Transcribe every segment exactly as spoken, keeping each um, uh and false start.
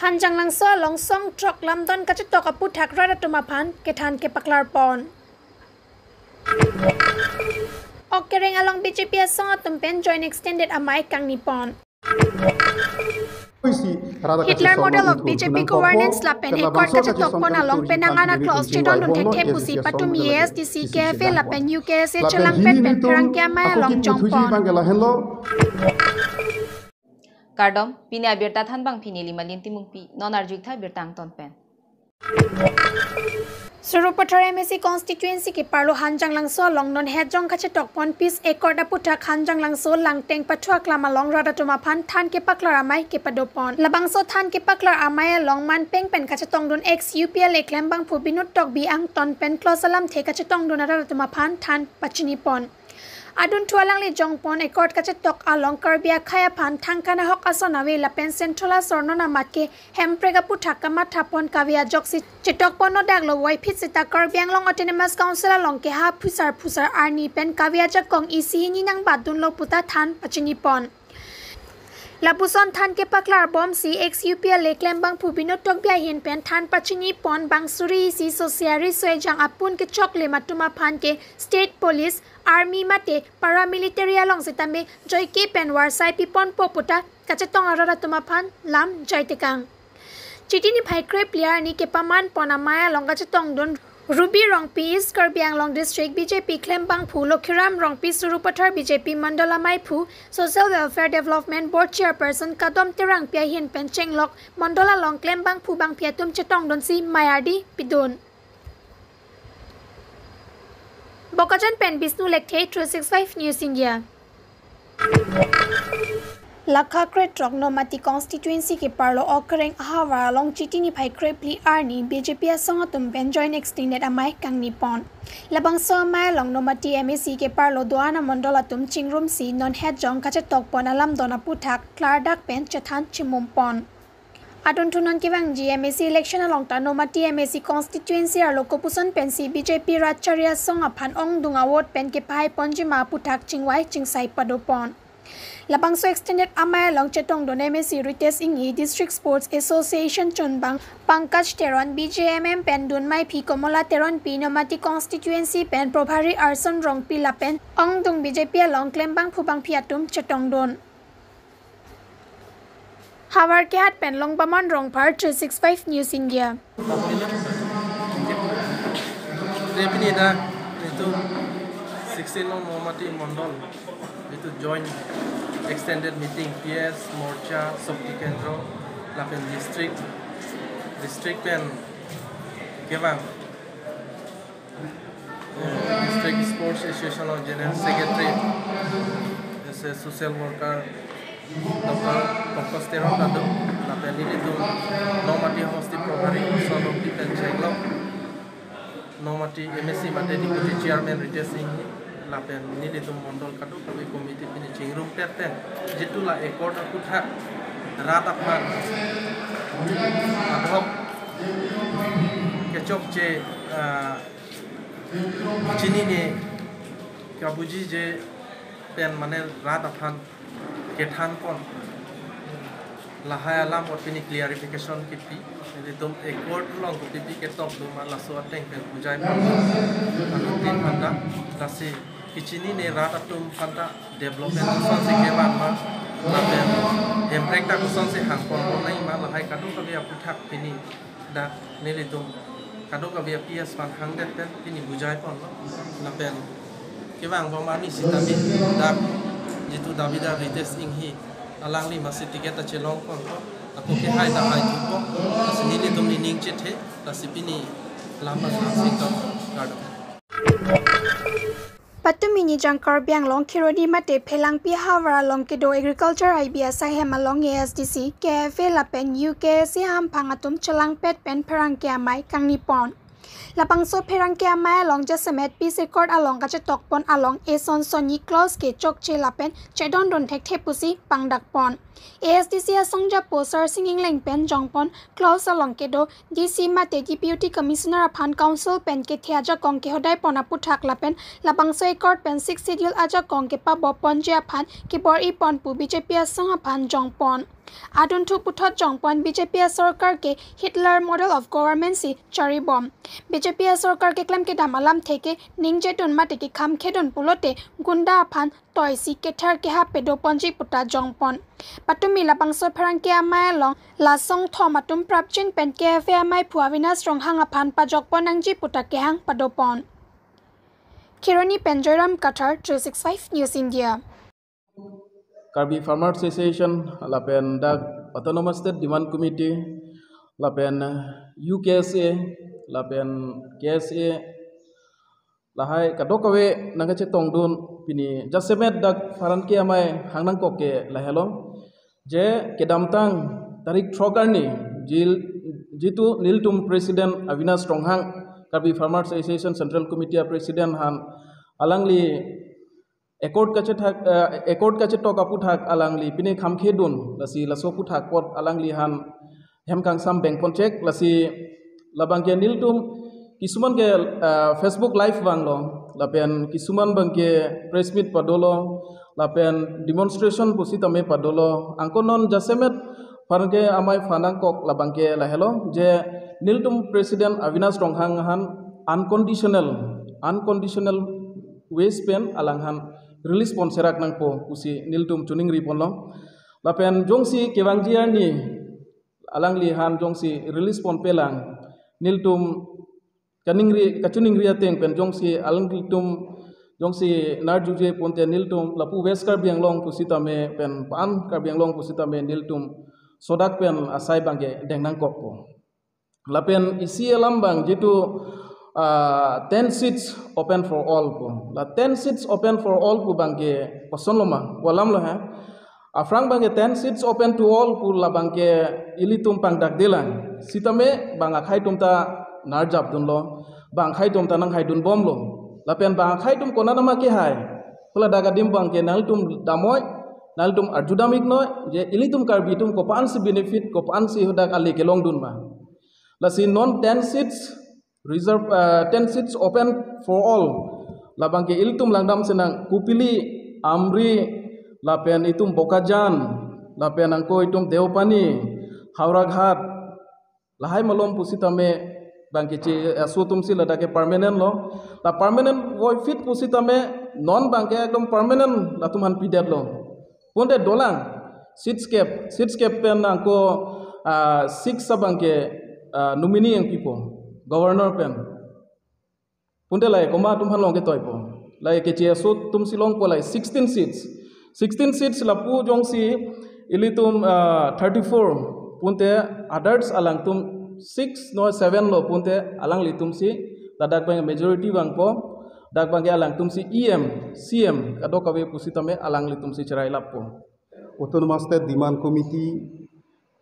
Hanjanglangso along song throk lamdon kachetok aputhak rat atum aphan kethan kepaklar pon. Okereng along B J P asong atum pen joint extended amei kangni pon. Hitler model of B J P governance lapen accord kachetok pon along penang ana clause chedondun thekthe pusi patumi A S D C, K F A lapen U K S A chelangpet pen pherangke amei along jong pon. Kardom, pini abirta thanbang pini Limalin Timungpi, non arju-ik tha birta angton pen. Sarupathar M A C constituency keparlo Hanjanglangso along non hetjong kachetok pon peace accord aputhak Hanjanglangso Langteng Pathu Aklam along rat atum aphan than kepaklar amei kepado pon. Labangso than kepaklar amei along manpeng pen kachetongdun ex U P L A klembangphu Binod Tokbi angton pen clause alamthe kachetongdun arat atum aphan than pachini pon. Adunthu alangli jong pon accord kachetok along Karbi akhei aphan thangkan ahok ason ave lapen central asor non amat ke hemprek aputhak kamatha pon kave ajoksi chetok pon nodak lo, voiphit seta Karbi Anglong Autonomous Council along ke ha phusar phusar arni pen kave ajakong isi hini nangbatdunlo puta than pachini pon. Lapuson than kepaklar bomsi ex U P L A klembangphu Binod Tokbi ahin pen than pachini pon bang suri isi sosiari soejang apun kechoklim atum aphan ke state police, army mate paramilitary along sitame joike pen warsai pi ponpo puta kachetong arat atum aphan lam jai tekang. Chiti niphai krephli arni kepaman pon amei along kachetongdun Ruby Rongpi, East Karbi Anglong District B J P klembangphu, Lokhiram Rongpi, Sarupathar B J P Mandal ameiphu, Social Welfare Development Board Chairperson Kadom Terangpi ahin pen chenglok Mandal along klembangphu bangphi atum chetongdunsi mei ardi pidun. Bokajan pen Bishnu Lekthe, three six five News India. Lakha krethrok Nomati constituency keparlo Okereng ahavar along Chiti niphai krephli arni B J P asong atum pen joint extended amei kangni pon. Labangso amei along Nomati M A C keparlo do-an amondol atum chingrumsi non hetjong kachetok pon alamdon aputhak klardak pen chethan chimum pon. Adunthu non kevangji M A C election along ta Nomati M A C constituency arlo kopuson pensi B J P rat chari asong aphan ongdung a-vote pen kepahai ponjima aputhak chingvai chingsai pado pon. Labangso extended amei along chetongdun M A C Ritesh Enghi, District Sports Association chunbang Pankaj Teron, B J M M pen dunmeiphi Komola Teronpi, Nomati constituency pen Probhari Arson Rongpi lapen ongdung B J P along klembangphu bangphi atum chetongdun. Havar Kehat pen Longbamon Rongphar, three six five News India. Repini dak itu sixteen Nomati Mondol itu joint extended meeting P S, Morcha, Shakti Kendra, lapen district, district pen kevang District Sports Association along General Secretary, ese social worker Doctor Pankaj Teron ta do, lapen nelitum Nomati Homosti Probhari Arson Rongpi pen chenglok, Nomati M A C mate Deputy Chairman Ritesh Enghi, lapen nelitum mondol kadokave committee pini chingrum pet pen, jitu la accord aputhak rat aphan adhok kechokche, ah, chinine kabujije pen mane rat aphan kethan pon lahai alam apot pini clarification kipi. Nelitum accord along kopipi ketok do ma laso ateng pen bujai pon. Anutin aphanta, lasi kachinine rat atum aphanta development kosonsi kevan ma, lapen hemprek ta kosonsi hang pon pon nangji ma, lahai kadokave aputhak pini dak nelitum kadokave a-P S aphan hangdet pen pini bujai ponlo. Lapen kevangbom arni sitame dak jitu Davidar Ritesh Enghi, alangli masi ticket ta chelong ponpo, ako kehai ta hai thupo, lasi nelitum nening chethe, lasi pini lam pasangsing kardom. Patumi nijang Karbi Anglong Kheroni mate Phelangpi havar along kedo Agriculture I B asai hem along A S D C, K F A lapen U K S A hamphang atum chelangpet pen pherangke amei kangni pon. Labangso pherangke amei along jasemet peace accord along kachetok pon along eson sonni clause ke chokche lapen chedondun thekthe pusi pangdak pon. A S D C asongjapo Sarsing Engleng pen jong pon clause along kedo D C mate Deputy Commissioner aphan Council pen kethe ajakong kehodai pon aputhak lapen labangso accord pen Sixth Schedule ajakong kepabo ponji aphan kebor-i pon pu B J P asong aphan jong pon. Adunthu puthot jongpon B J P asorkar ke Hitler model of government si charibom. B J P asorkar keklem kedam alamthe ke ningjedun mate kekhamkhedun pulote gunda aphan toisi kethar keha padoponji puta jongpon. Patumi labangso pherangke amei along la songthom atum prapjin pen K F A ameiphu Avinash Ronghang aphan pajokpon nangji puta kehang padopon. Kheroni pen Joyram Kathar, three six five News India. Karbi Farmers Association, lapen dak Autonomous State Demand Committee, lapen U K S A, lapen K S A, lahai kadokave nangkachetongdun pini jasemet dak pherangke amei hang nangkok ke lahelo. Je kedamtang tarik throk arni jil, jitu nelitum President Avinash Ronghang, Karbi Farmers Association Central Committee a President aphan, alangli accord kachethak, eh, accord kachetok aphuthak alangli pine khamkhedun, lasi laso aphuthak apot alangli aphan hem kangsam bengponchek, lasi labangke nelitum kisuman ke, eh, Facebook Live vanglo, lapen kisuman abangke press meet padolo, lapen demonstration pusitame padolo. Anke non jasemet pherangke amei aphan nangkok labangke lahelo, je nelitum President Avinash Ronghang aphan unconditional, unconditional ways pen alangphan release ponserak nangpo pusi nelitum choningriponlo. Lapen jongsi kevangji arni alangliphan jongsi release ponpelang, nelitum kaningri, kachoningri ateng pen jongsi alanglitum jongsi narjuje ponte nelitum lapu West Karbi Anglong pusitame pen pan Karbi Anglong pusitame nelitum sodak pen asai abangke deng nangkokpo. Lapen isi alam abang jitu, ah, ten seats open for all pu. La ten seats open for all pu abangke kosonloma, pu alamlo ha. Aphrang abangke ten seats open to all pu labangke ilitum pangdakdelang. Sitame bang akhei atum ta narjapdunlo, bang akhei atum ta nanghaidunbomlo. Lapen bang akhei atum konatma kehai, pu ladak adim abangke nangtum damnoi, nangtum arjudam-iknoi, je ilitum Karbi atum kopansi benefit, kopansi hadak ale kelongdunma. Lasi non ten seats reserve, eh, ten seats open for all. Labangke ilitum langdam senang Kopili, Amri, lapen itum Bokajan, lapen anke itum Deopani, Howraghat, lahai malom pusitame bangke che, eh, aso atumsi ladak ke permanent lo. La permanent voifit pusitame non abangke ekdom permanent latum aphan pidetlo. Ponte dolang, sixth cap, sixth cap pen anke, ah, six abangke, ah, nominee nangpipo, governor pen. Ponte lahai komat atum aphan long ketoipo. Lahai keche aso atumsi longpo lahai sixteen seats. Sixteen seats lapu jongsi ilitum, ah, thirty-four. Ponte others alangtum six noi seven lo ponte alanglitumsi ladak abang majority vangpo. Dak abangke alangtumsi E M, C M, kadokave pusitame alanglitumsi cherai lappo. Autonomous State Demand Committee,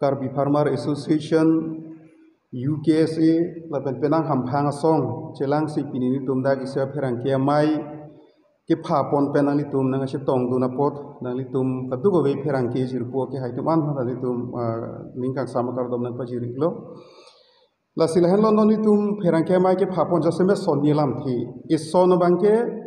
Karbi Farmer Association, U K S A, lapen penang hamphang asong chelangsi pini nelitum dak isi apherangke amei kephapon pen nanglitum nangkachetongdun apot, nanglitum kadokave pherangke jirpo kehai atum an nanglitum, ah, ning kangsam akardom nangpajir-iklo. Lasi lahenlo non itum pherangke amei kephapon jasemet sonni alamthe. Ison abangke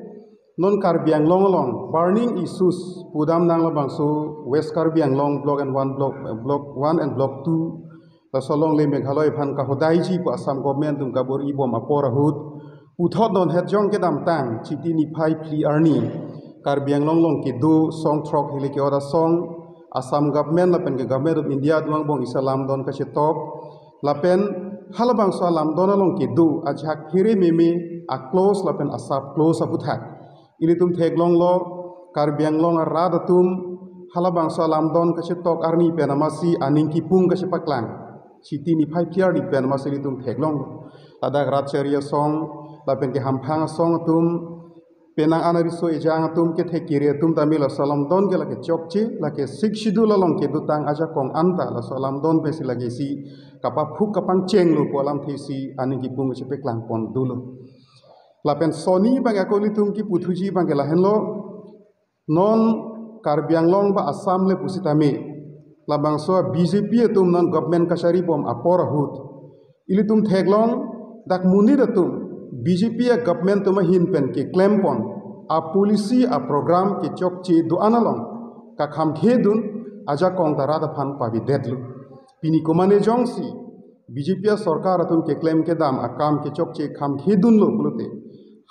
non Karbi Anglong along burning issues pudamnang labangso West Karbi Anglong Block and one Block, eh, Block one and Block two. Laso alongle Meghalaya aphan kahodaiji pu Assam government atum kabor-ibom apor ahut puthot non hetjong kedamtang Chiti niphai phli arni Karbi Anglong along kedo song throk hile ke-ot asong Assam government lapen ke Government of India atum angbong isi alamdon kachetok. Lapen halabangso alamdon along kedo ajahak phere meme a-clause lapen a-sub-clause aphuthak ilitum theklonglo. Karbi Anglong arat atum halabangso alamdon kachetok arni pen amatsi aning kipung kachepaklang. Chiti niphai phli arni pen amatsi ilitum theklonglo. Ladak rat chari asong lapen ke hamphang asong atum, penang an ariso ejang atum, kethek kere atum tame laso alamdon ke lake chokche, lake Sixth Schedule along kedotang ajakong anta laso alamdon pensi lake isi kapaphuk kapangchenglo pu alamthesi aning kipung chepaklangpon dolo. Lapen sonni abang ako ilitum kiputhuji abangke lahenlo, non Karbi Anglong ba Assam le pusitame labangso B J P atum non government kacharibom apor ahut ilitum theklong, dak monit atum B J P a-government atum ahin pen keklempon a-policy a-program kechokche do-an along kakhamkhedun, ajakong ta rat aphan pavedetlo. Pini komane jongsi B J P asorkar atum keklem kedam akam kechokche kham khedunlo pulote,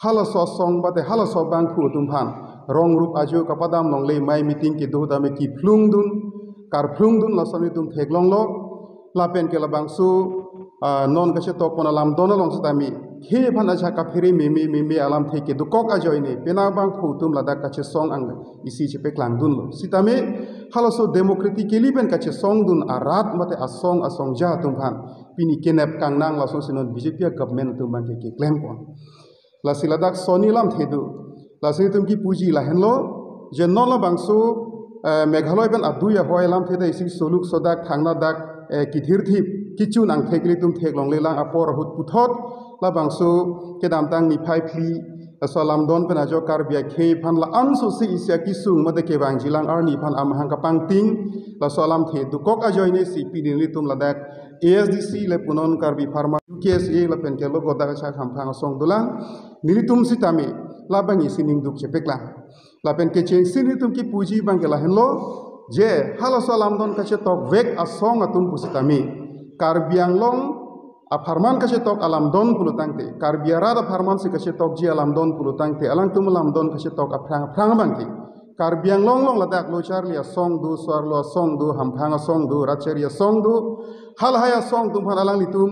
halaso asong bate halaso abangphu atum aphan rong rup ajo kapadam longle, mai meeting kedo tame kephlungdun, karphlungdun lason itum theklonglo. Lapen ke labangso, ah, non kachetokpon alamdon along sitame khei aphan ajahak kaphere meme meme alamthe kedokok ajoine penang abangphu atum ladak kachesong ang isi chepeklangdunlo. Sitame halaso democratically pen kachesongdun arat mate asong asongja atum aphan pini kenep kangnang lasonsi non B J P agovernment atum abangke keklempon. Lasi ladak sonni lamthe do. Lasi itum kipuji lahenlo, je non labangso, eh, Meghalaya pen adui ahoi alamthe ta isi soluk sodak thangnadak, eh, kithirthip kichun angthek ilitum theklonglelang apor ahut puthot, labangso kedamtang niphai phli, laso alamdon pen ajok Karbi akhei aphan la-ansosi isi akesung mate kevangjilang arni aphan amahang kapangting, laso alamthe dokok ajoinesi pini nelitum ladak A S D C le punon Karbi Pharma U K S A lapen ke logo dak achak hamphang asong dolang. Nelitum sitame labang isi ningduk chepeklang. Lapen kechengsi nelitum kipuji abangke lahenlo, je halaso alamdon kachetokvek asong atum pusitame Karbi Anglong apharman kachetok alamdon pulotangte, Karbi arat apharmansi kachetokji alamdon pulotangte, alangtum alamdon kachetok aphrang aphrang abangke Karbi Anglong along ladak Locharli asong do, Soarlo asong do, Hamphang asong do, Ratchari asong do, halahai asong atum aphan alanglitum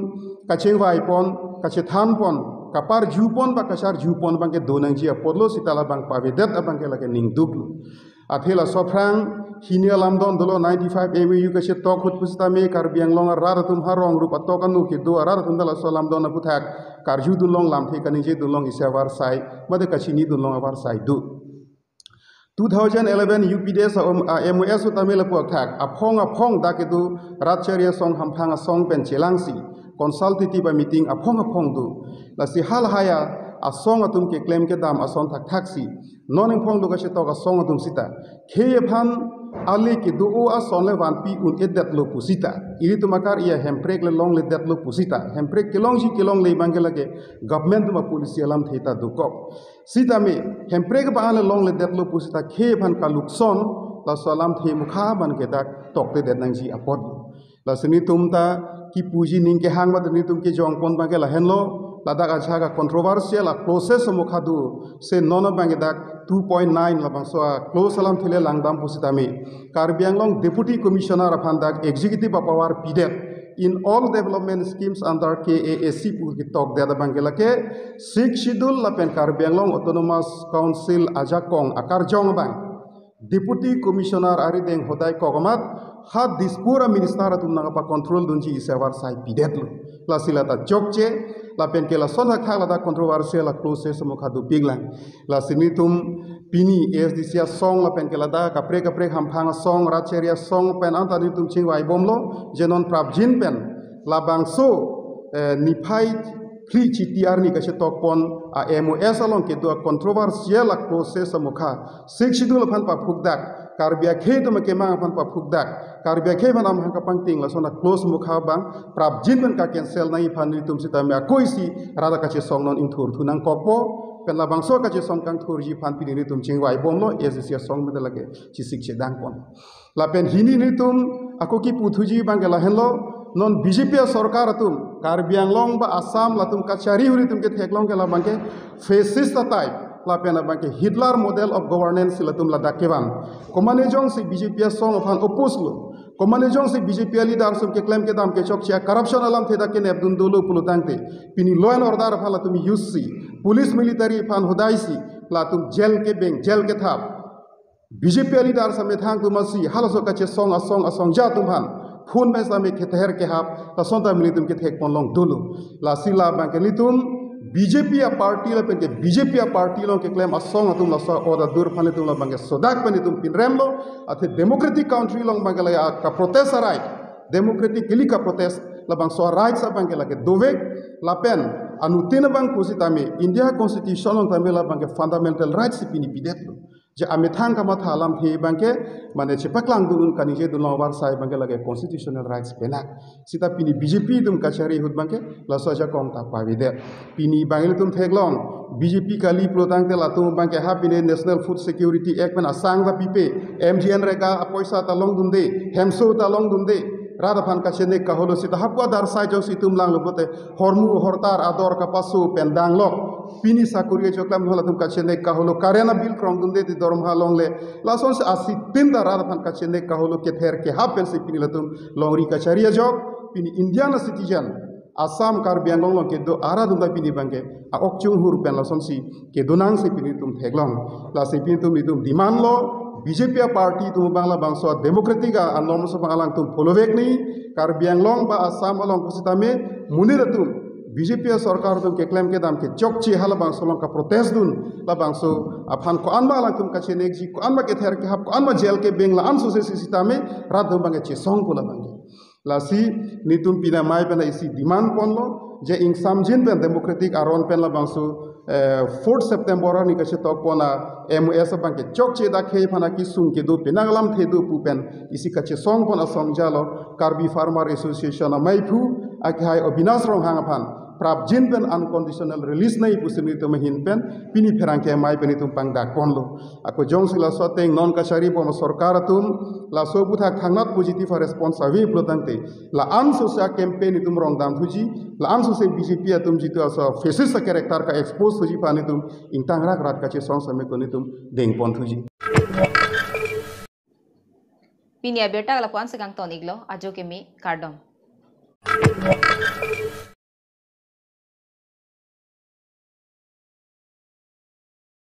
kachingvaipon, kachethanpon, kaparjupon ba kacharjupon abangke donangji apotlo sita labang pavedet abangke lake ningduklo. Athe laso aphrang hini alamdon dolo, ninety-five M O U kachetok ahut pusitame Karbi Anglong arat atum ha rong rup atok anu kedo arat atum ta laso alamdon aputhak karjudunlong, lamthe kaningjedunlong isi avarsai mate kachinidunlong avarsai do. Two thousand eleven U P D S a, um, a, M O S utame lapu athak aphong aphong dak kedo Ratchari asong, Hamphang asong pen chelangsi consultative meeting aphong aphong do. Lasi halahai asong atum keklem kedam ason thakthaksi non ingphong do kachetok asong atum sita khei aphan ale kedo-o ason le vanpi un-edetlo pusita, ilitum akar iya hemprek le longledetlo pusita, hemprek kelongji kelongle abangke lake government atum apolicy alamthe ta dokok. Sitame hemprek abang ale longledetlo pusita khei aphan kalukson laso alamthe mukha abangke dak toktedet nangji apot. Lasi nelitum ta kipuji ning kehang mate nelitum kejongpon abangke lahenlo, ladak ajahak a-controversial a-clauses mukha do, se non abangke dak two point nine labangso a-clause alamthe le langdam pusitame Karbi Anglong Deputy Commissioner aphan dak executive a-power pidet in all development schemes under K A A C pu ketokdet abangke lake Sixth Schedule lapen Karbi Anglong Autonomous Council ajakong akarjong abang Deputy Commissioner arideng hodai kok amat ha Dispur a-minister atum nangpa-control dunji isi avarsai pidetlo. Lasi lata chokche, lapen ke lason thakthaksi lata controversial a-clauses mukha dopiklang. Lasi nelitum pini A S D C asong lapen ke lata kaprek kaprek Hamphang asong, Ratchari asong pen anta nelitum chingvaibomlo, je non prapjin pen labangso, eh, niphai phli Chiti arni kachetokpon a-M O S along kedo a-controversial a-clauses amukha, Sixth Schedule aphan paphukdak, Karbi akhei atum akemang aphan paphukdak, Karbi akhei aphan amahang kapangting lason a-clause mukha abang prapjin pen ka-cancel nangji aphan nelitum sitame ako isi rat kachesong non ingthurthu nangkokpo, pen labangso kachesong kangthurji aphan pini nelitum chingvaibomlo, A S D C asong pen lake chesik chedangpon. Lapen hini nelitum ako kiputhuji abangke lahenlo, non B J P asorkar atum Karbi Anglong ba Assam latum kachari ahut itum ketheklong ke labangke fascist a-type, lapen abangke Hitler model of governance latum ladak kevan. Komane jongsi B J P asong aphan oppose lo, komane jongsi B J P a-leader atum keklem kedam kechokche a-corruption alamthe dak kenepdun dolo pulotangte, pini law and order aphan latum use si, police military aphan hodaisi latum jail kebeng, jail kethap, B J P a-leader samethang atum asi halaso kachesong asong asongja atum aphan phone pen same ketheher kehap, lason ta nelitum kethekpon long dolo. Lasi labangke nelitum B J P a-party lapen ke B J P a-party along keklem asong atum laso order dur aphan nelitum labangke sodak pen nelitum pinremlo, athe democratic country along abangke la ka-protest a-right, democratically ka-protest labangso a-rights abangke lake dovek, lapen anuttin abang pusitame India Constitution along tame labangke fundamental rights si pini pidetlo. Je amethang kamatha alamthe abangke, mane chepaklangdun kaningje dunlong avarsai abangke lake constitutional rights penak. Seta pini B J P atum kachari ahut abangke laso ajakong ta pavedet. Pini abang ilitum theklong, B J P kali pulotangte latum abangke ha pini National Food Security Act pen asang ta pipe, M G N rega apoisa ta longdunde, hemso ta longdunde, rat aphan kachenek kaholo seta hapu adarsai jongsi itum langlo pulote hormu hortar ador kapaso pen danglok. Pini sakuri ajoklem halatum kachenek kaholo, current abill krongdunde ti dorma longle. Lasonsi asitin ta rat aphan kachenek kaholo kether kehap pensi pini latum longri kachari ajok. Pini Indian citizen, Assam, Karbi Anglong along kedo arat atum ta pini abangke a-ok chunghur pen lasonsi kedonangsi pini itum theklong. Lasi pini itum itum demand lo, B J P aparty atum abang labangso democratic a-norms abang alangtum follow vek ni, Karbi Anglong ba Assam along pusitame monit atum B J P asorkar atum keklem kedam kechokche halabangso along kaprotest dun, labangso aphan ko-an ma alangtum kachenekji, ko-an ma kether kehap, ko-an ma jail kebeng la-an sose sitame rat atum abangke chesongpo labangke. Lasi nelitum pini amei pen isi demand ponlo, je ingsamjin pen democratic aron pen labangso, eh, fourth September arni kachetok pon a-M O S abangke chokche dak khei aphan akesung kedo penang alamthe do pu pen isi kachesong pon asong jalo Karbi Farmer Association ameiphu akehai Abinash Ronghang aphan prapjin pen unconditional release nangji pusi nelitum ahin pen pini pherangke amei pen itum pangdak ponlo. Ako jongsi laso ateng non kachari bom asorkar atum laso aputhak thangnat positive a-response ave pulotangte la-an sose a-campaign itum rongdam thuji, la-an sose B J P atum jitu aso fascist a-character ka-expose thuji aphan itum ingtangrak rat kachesong same ko nelitum dengpon thuji. Pini abirta lapu-an si kangton iklo, ajo keme kardom.